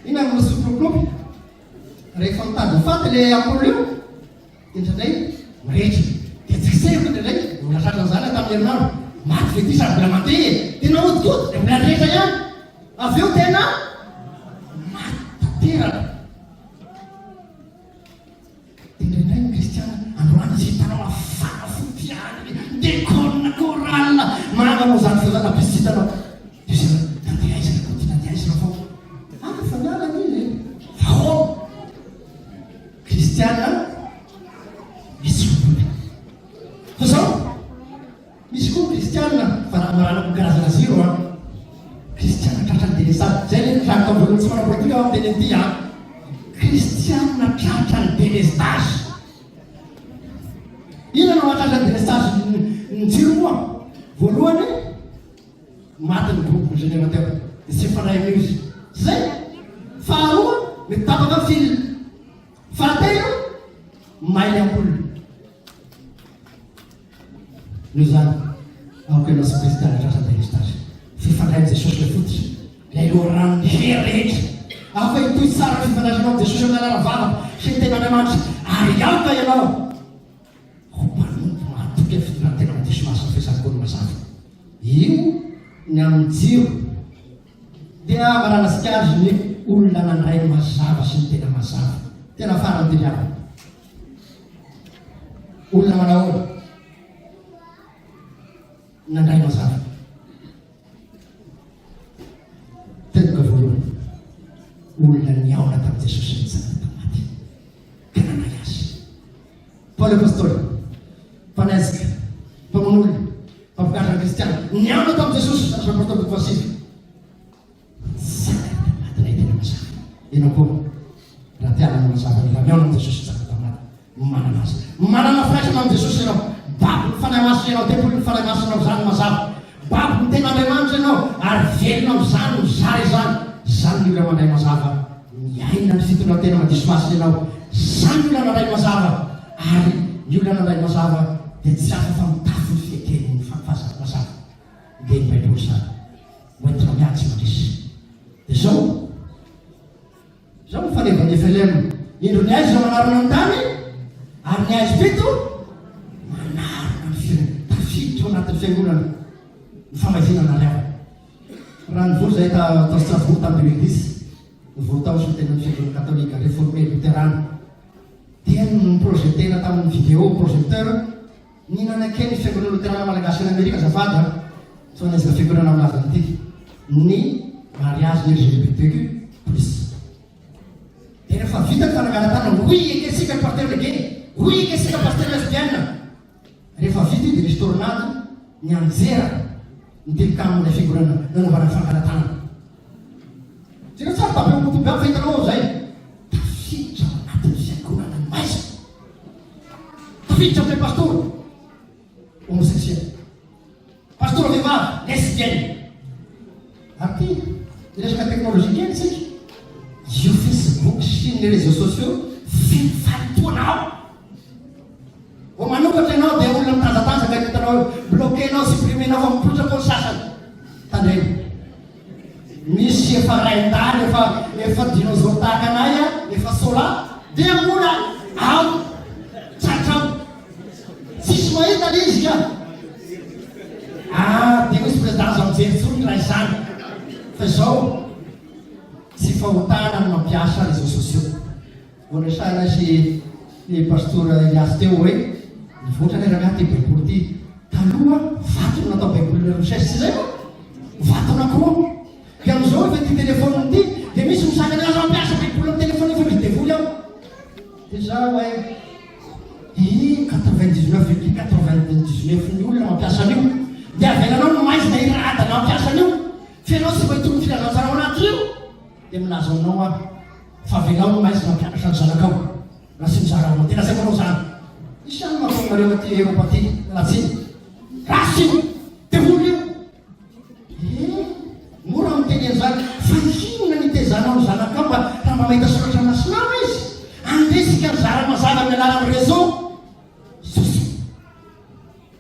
Inona no misopropropy? Rehefa mitady ho faty ilay ampoule io, dia indraindray mirehitra. Dia tsy kisehiko indraindray, mbola tratran'izany aho tamin'ny herinandro. Maty ve ity sady mbola mandeha e? Dia nahodikody, dia mbola nirehitra ihany. Avy eo tena maty tanteraka. Indraindray ny kristiana androany tsy hitanao mafana fo tia any déconne chorale manana izany filazana be tsy hitanao dia zay hoe nandeha aiza rakoto ty nandeha aiza rafao ah efa niala anie izy e fa ahoana kristiana misy olona fa zao Misy koa kristiana fa raha maranako ny karazana zero an! Kristiana tratran'ny delestazy, zay le nitranga tao voalohany tsy manao politika aho miteny an'ity an! Kristiana tratran'ny delestazy. Inona no mahatratra ny delestazy ny jiro moa? Voalohany, maty ny groupe ny générateur, dia tsy mifandray amin'io izy. Tsy zay? Faharoa, mety tapaka ny fil. Fahatelo, may ny ampoule. Noho izany, aoka ianao sy Kristy hanatratra delestazy. Fifandray amin'i Jesosy ilay fototra, ilay loharanon'ny hery rehetra. Aoka hitohy tsara ny fifandraisanao amin'i Jesosy amin'ny alalan'ny vavaka sy ny Tenin'Andriamanitra, ary aoka ianao ho mpanompo mahatoky amin'ny fitondran-tena madio sy masina fehezany koa ny mazava. Io ny amin'ny jiro dia maranasika azy ny olona nandray ny mazava sy ny tena mazava. Tena farany teny havana. Olona manao ahoana? Nandray mazava. Mpamono olona, mpampigadra ny kristiana, nihaona tamin'i Jesosy, Asa Apostoly toko fahasivy. Nitsangana tamin'ny maty ilay tena mazava. Ianao koa, raha te hanana mazava, mila mihaona amin'i Jesosy nitsangana tamin'ny maty. Manana azy. Manana firaisana amin'i Jesosy ianao. Babo ny Fanahy Masina ianao, tempolin'ny Fanahy Masina amin'izany mazava. Babo ny Tenin'Andriamanitra ianao, ary velona amin'izany, mizara izany. Izany ny olona mandray mazava. Miaina ny fitondran-tena madiso masina ianao. Izany ny olona nandray mazava. Ary ny olona nandray mazava dia tsy hafa fa mitafy ny fiekeny ny mazava. Dia ny Baiboly izany. Hoentina miady sy mandresy. Dia izao. Izao no fanevan'ny FLM. Indro ny haizina manarona ny tany, ary ny haizim-pito manarona ny firenena. Tafiditra ao anatin'ny fiangonana ny famaizinana ary havana. Raha nivory izahay tao Strasbourg tamin'ny 2010, nivory tao solontenan'ny fiangonana katolika, réformé, loterana, dia ni-projeter-na tamin'ny vidéo projecteur Ny nanekeny ny Fiangonana Loterana Malagasy any Amerika azafady an, sao hanenjika fiangonana milaza an'ity, ny mariage ny LGBTQ plus. Dia rehefa vita ny fananganan-tanana, oui ekesika ny pasteur gay, oui ekesika pasteur lesbienne. Rehefa vita io dia nisy tornade nianjera ny tilikambo-n'ilay fiangonana nanaovana ny fangalan-tanana. Jereo tsara fa be mitovy amiko fa hitanao ao izay. Tafiditra ao anatin'ny fiangonana ny maizina. Tafiditra amin'ilay pastora homosexuel. Pastora vehivavy lesbienne. Ary ty resaka teknolojia kely tsika. Io Facebook sy ny réseaux sociaux feno fahalotoana ao. Vao manokatra ianao dia olona mitanjatanjaka no hitanao eo. Bloquer-nao, supprimer-nao fa mipoitra koa ny sasany. Tandremo. Misy efa rain-dany, efa efa dinosaure tahaka anay a, efa sola, dia mbola ao, tratra ao. Tsisy mahita le izy ka. Ah, dia misy président aza mijery intsony raha izany. Fa izao, tsy fahotana ny mampiasa réseaux sociaux. Vao resahina sy i Pastora Elias teo hoe nivoatra anie rangahy ity baiboly ity. Taloha vato no natao baibolin'i Ramsès, tsy izay va? Vaton'akoho. Dia amin'izao rehefa ity telephone ity dia misy misakana aza mampiasa baiboly amin'ny telephone fa misy devoly ao. Dia za hoe i 99,99 ny olona mampiasa an'io. Dia avelanao ny maizina hiradana hampiasa an'io. Fa ianao tsy mba hitory ny filazantsara ao anatin'io. Dia milaza aminao aho fa avelao ny maizina hampianatra ny zanakao raha tsy mizara aminao. Dia lazaiko anao izany. Misy ihany mahatonga anareo aty Eropa aty, miala tsiny. Ratsy io! Devoly io! Eh, mora ny miteny an'izany. Fa inona ny itezaanao ny zanakao mba raha mba mahita soratra masina ao izy? Andeha isika mizara mazava amin'ny alalan'ny réseau sociaux.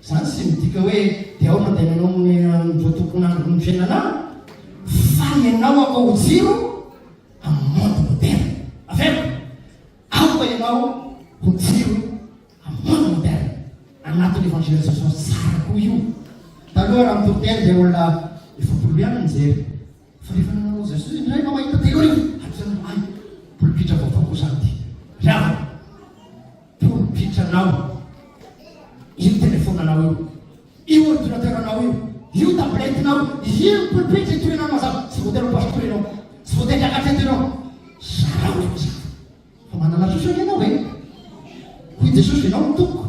Izany tsy midika hoe dia ao mandeha manao ny voatokon'andro ny fiainanao fa ianao aoka ho jiro amin'ny monde moderne. Averiko, aoka ianao ho jiro amin'ny monde moderne. Anatin'ny evangelisation tsara koa io. Taloha raha mitory teny dia olona 40 ihany no nijery. Fa rehefa nanao Jesosy indray mba mahita 3000, ary zany ay, polipitra vaovao koa zany ity. Ry havana. Polipitranao io telephone-nao io, io ordinateur-nao io, io tablette-nao, io ny polipitra itorianao ny mazava. Tsy voatery ho pastora ianao, tsy voatery hiakatra eto ianao. Zarao ilay mazava. Fa manana soso anie ianao e. Hoy Jesosy, ianao no tompoko,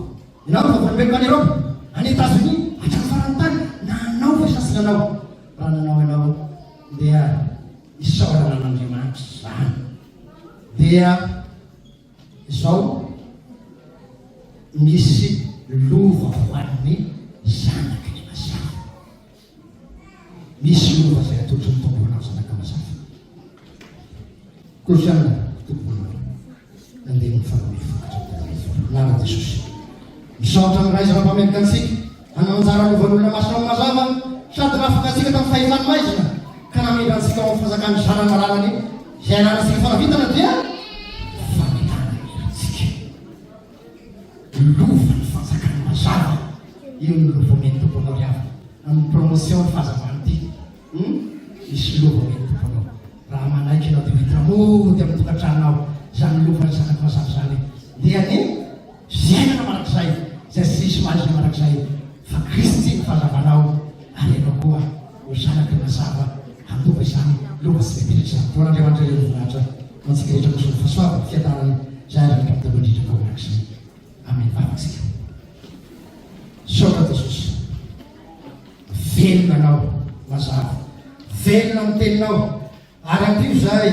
ianao no vavolombeloko any Eropa, any Etazonia, hatramin'ny faran'ny tany. Nanao ve sa tsy nanao? Raha nanao ianao dia isaorana an'Andriamanitra izany. Dia Izao misy lova ho an'ny zanaky ny mazava. Misy lova izay atolotry ny Tompo ho anao zanaka mazava. Kolosiana toko voalohany andininy faharoa hatramin'ny fahafolo. Anaran'i Jesosy. Misaotra ny Ray izay nampametraka antsika hanao anjara lovan'olona masina amin'ny mazava sady nahafaka antsika tamin'ny fahefan'ny maizina ka namindra antsika ao amin'ny fanjakan'ny Zanany malalany izay ananantsika fanavitana dia famelana helotsika. Lova ny fanjakan'ny mazava. Io no lova omen'ny Tompo anao ry havana. Amin'ny promotion ny fahazavana ity. Hum? Misy lova omen'ny Tompo anao. Raha manaiky ianao dia hoentina mody amin'ny tokantranonao izany lovan'ny zanako mazava izany. Dia ny fiainana mandrakizay izay tsy hisy maizina mandrakizay fa Kristy no fahazavanao ary ianao koa ho zanaky ny mazava handova izany lova tsy mety ritra izany. Ho an'Andriamanitra irery ny voninahitra ho antsika rehetra kosa ny fahasoavany, fiadanany izay azo rehetra amin'ny taloha indrindra ka ho mandrakizay. Amen. Vavaka isika. Misaotra Jesosy. Velona Anao, mazava. Velona amin'ny Teninao. Ary ampio izahay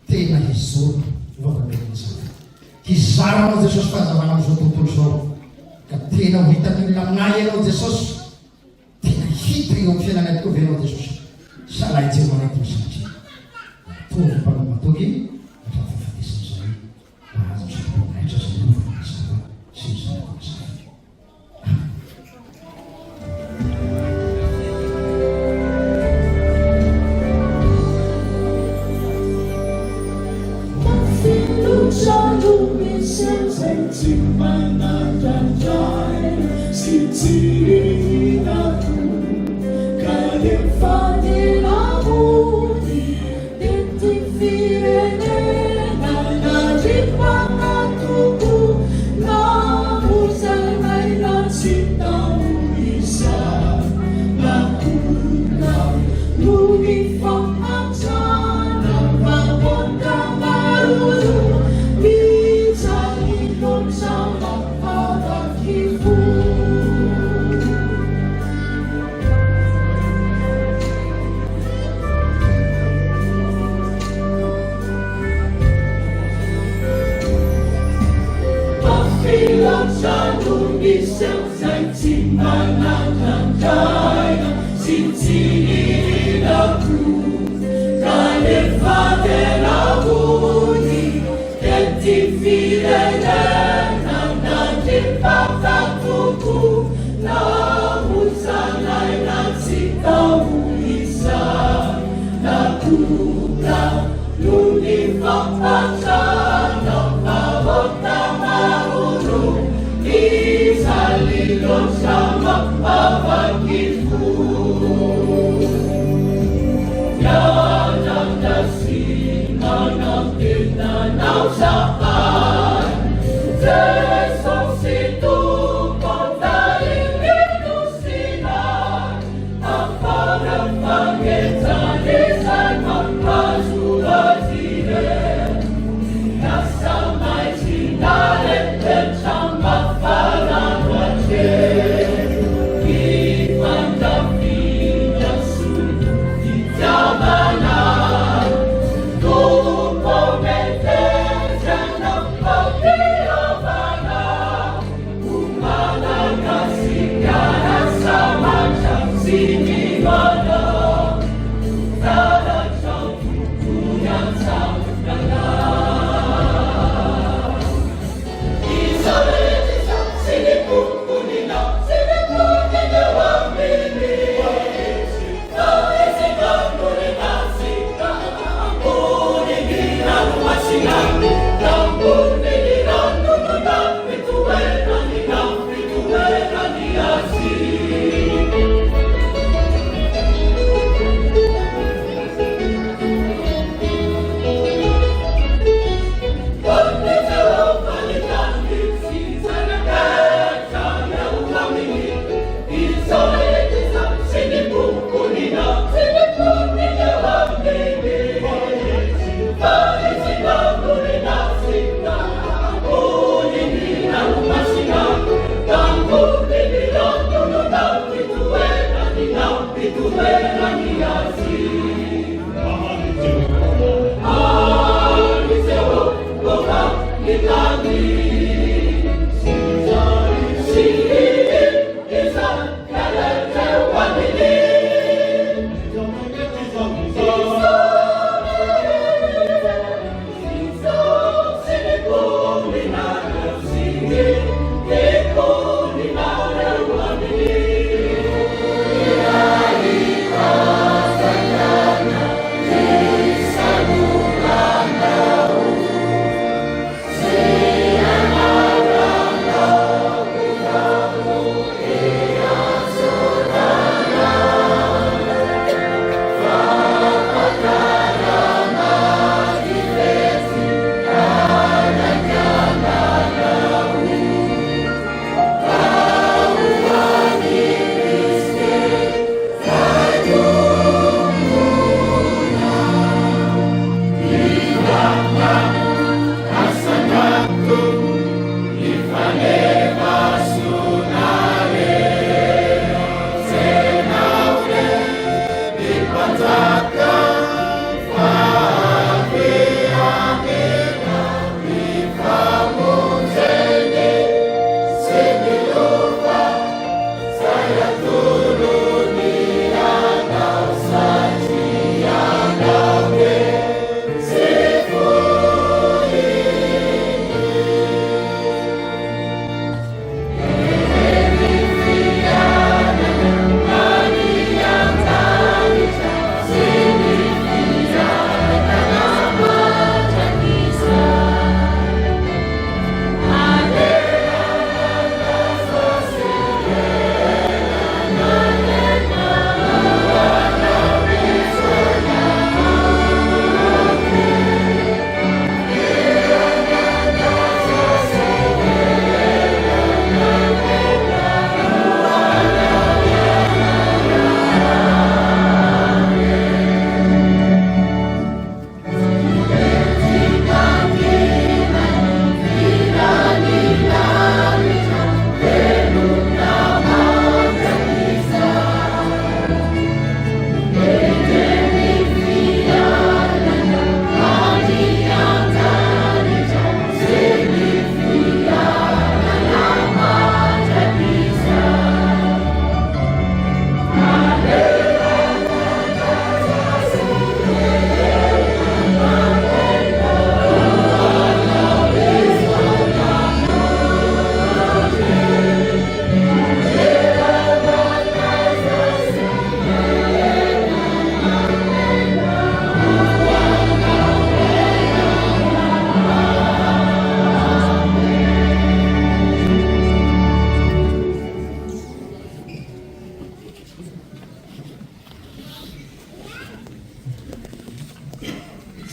tena hizoro ho vavolombelona izany. Hizara Anao Jesosy fahazavana amin'izao tontolo izao. Ka tena ho hitan'ny olona aminay Ianao Jesosy. Tena hita eo amin'ny fiainanay tokoa ve Ianao Jesosy? Sa ilay Jehovah Ray toy satria natory mpanao matoky hatramin'ny fahafatesana izay nahazo ny satroboninahitra izay lova mazava sy ny zanaka mazava. Amen.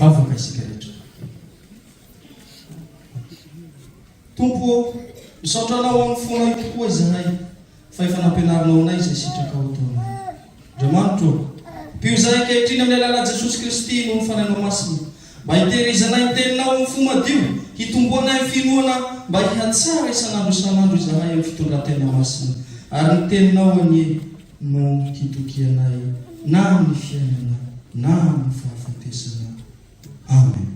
Hivavaka isika rehetra. Tompo ô, misaotra Anao amin'ny fonay tokoa izahay fa efa nampianarinao anay izay sitrakao ataonay. Andriamanitro ô, ampio izahay ankehitriny amin'ny alalan'i Jesosy Kristy noho ny Fanahinao Masina, mba hitehirizanay ny Teninao amin'ny fo madio, hitomboanay amin'ny finoana mba hihatsara isan'andro isan'andro izahay amin'ny fitondran-tena masina, ary ny Teninao anie no hitokianay na amin'ny fiainana na amin'ny fahafatesana. Amen.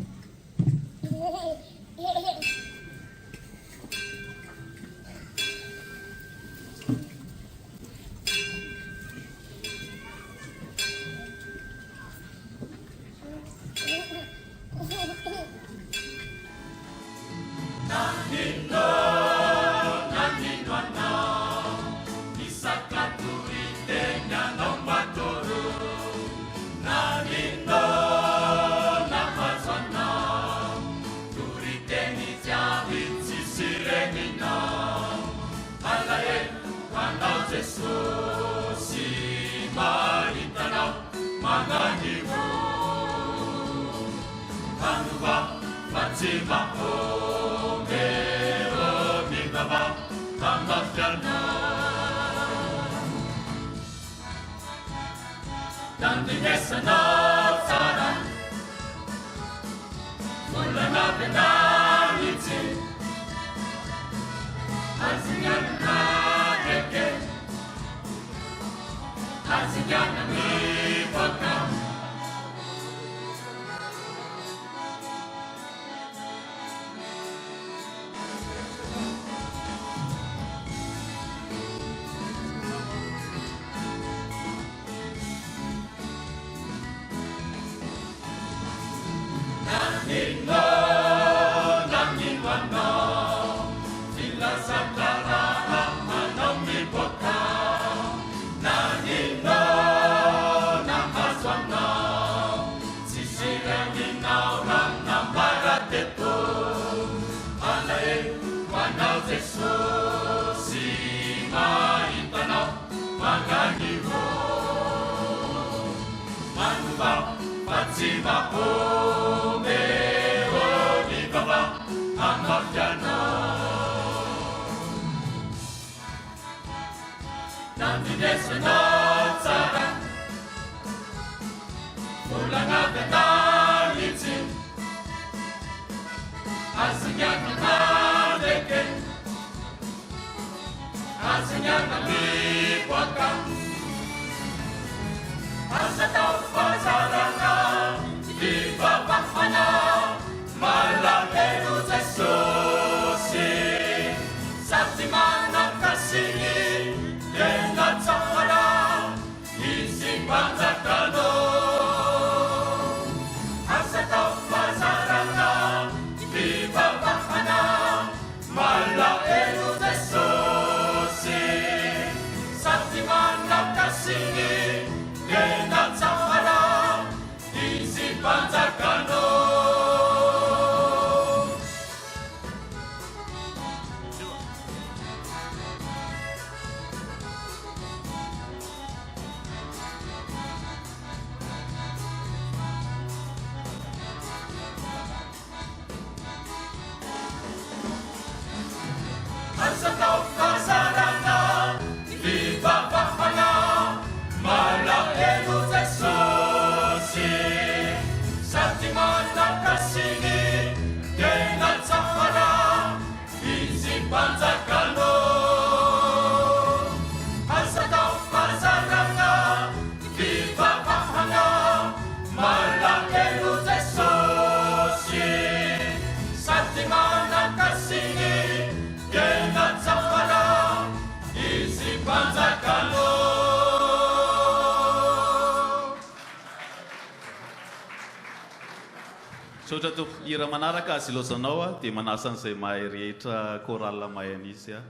Misaotra tompoko. Hira manaraka azy ilaozanao aho dia manasa an'izay mahay rehetra chorale mahay an'izy aho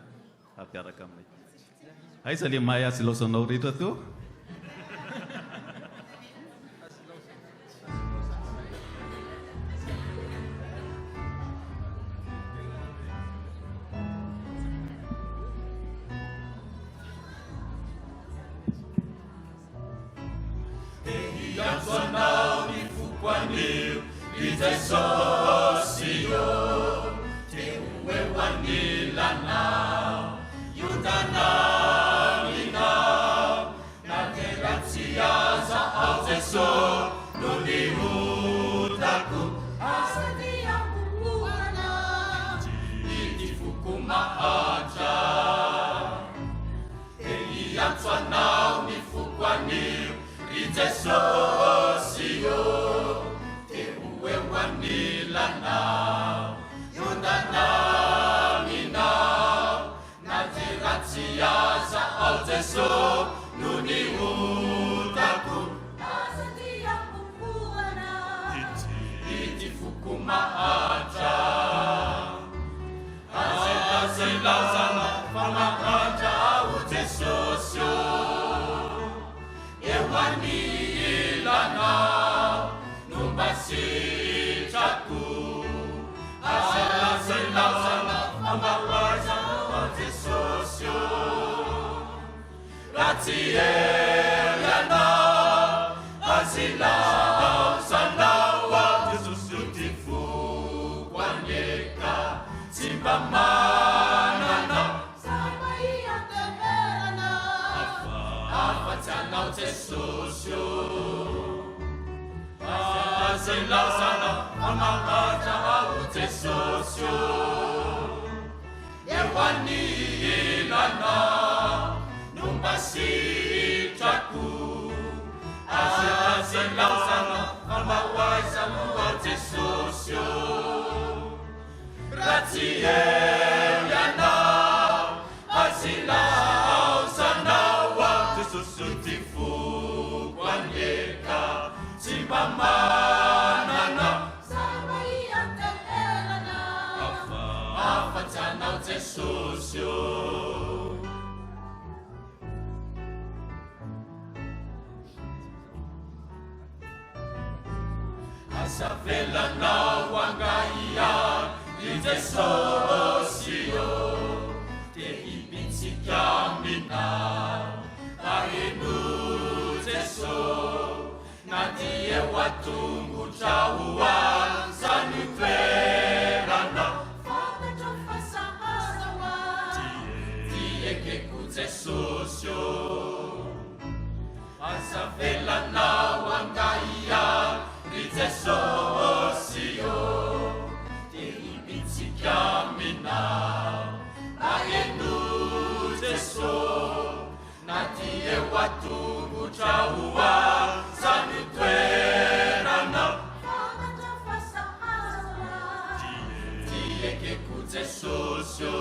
hampiaraka aminay. Aiza le mahay azy ilaozanao rehetra teo? Te hiantso anao ny foko anio. Ry Jesosy ô, te ho eo anilanao, Hiondana aminao, na dia ratsy aza aho Jeso noho ny otako. Aza dia homohana ity foko mahantra, Te hiantso anao ny foko anio Ry Jesosy ô, te ho eo anilanao, Hiondana aminao, na dia ratsy aza aho Jeso noho ny otako. Aza dia hofohana ity foko mahantra. Aza ilaozana fa mahantra aho Jesosy ô Eo anilanao no mba sitrako Aza ilaozana fa mba ho aiza aho Jesosy ô Raha tsy eo ianao Aza ilaozanao aho Jesosy o Ty foko anie ka tsy mba manana Zava-hianteherana Afa-tsy anao Jesosy o Aza ilaozana fa mahantra aho Jesosy o Eo anilanao no mba sitrako Aza ilaozana fa mba ho aiza moa Jesosy ô Raha tsy eo ianao aza ilaozanao aho Jesosy ô ty foko anie ka tsy mba manana Zava-hianteherana. Afa-tsy anao Jesosy ô. Aza avelanao hangahiahy ry Jesosy ô. Te hibitsika aminao. Aheno Jeso. Na dia eo an-tongotra ho aza ny toerana. Fantatro fa sahaza ho ahy. Dia ekeko Jesosy ô. Aza avelanao hangahiahy ry Jesosy ô. Dia hibitsika aminao. Aheno Jeso. Na dia eo an-tongotra ho aza ny toerana. Fantatra fa sahaza ho ahy. Dia ekeko Jesosy ô.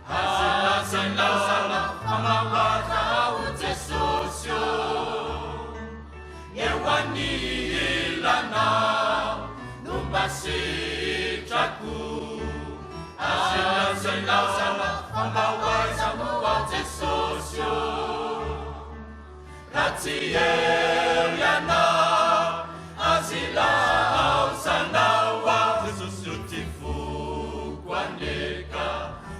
Aza ilaozana fa mahoatra aho Jesosy ô. Eo anilanao no mba sitrako. Aza ilaozana fa mba ho aiza moa aho Jesosy ô. Raha tsy eo Ianao, aza ilaozanao aho Jesosy ô ty foko anie ka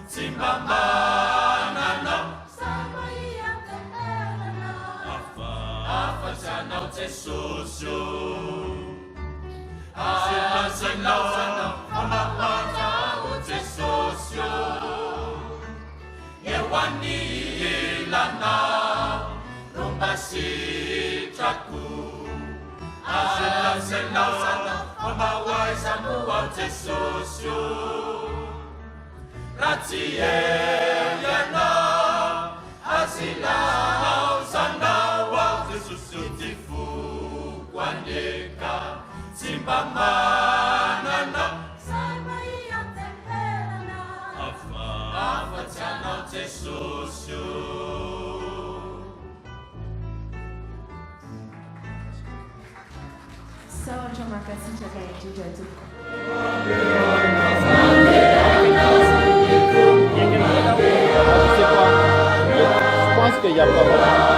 tsy mba manana. Afa-tsy anao Jesosy ô. Aza ilaozana fa mahantra aho Jesosy ô. Eo anilanao no mba sitrako. Aza ilaozana fa mba ho aiza moa aho Jesosy ô. Raha tsy eo ianao, aza ilaozanao aho Jesosy o ty foko anie ka tsy mba manana Saina hianteherana afa-tsy anao Jesosy o. Misaotra mankasitraka indrindra tompoko. Je pense qu'il y a pas mal.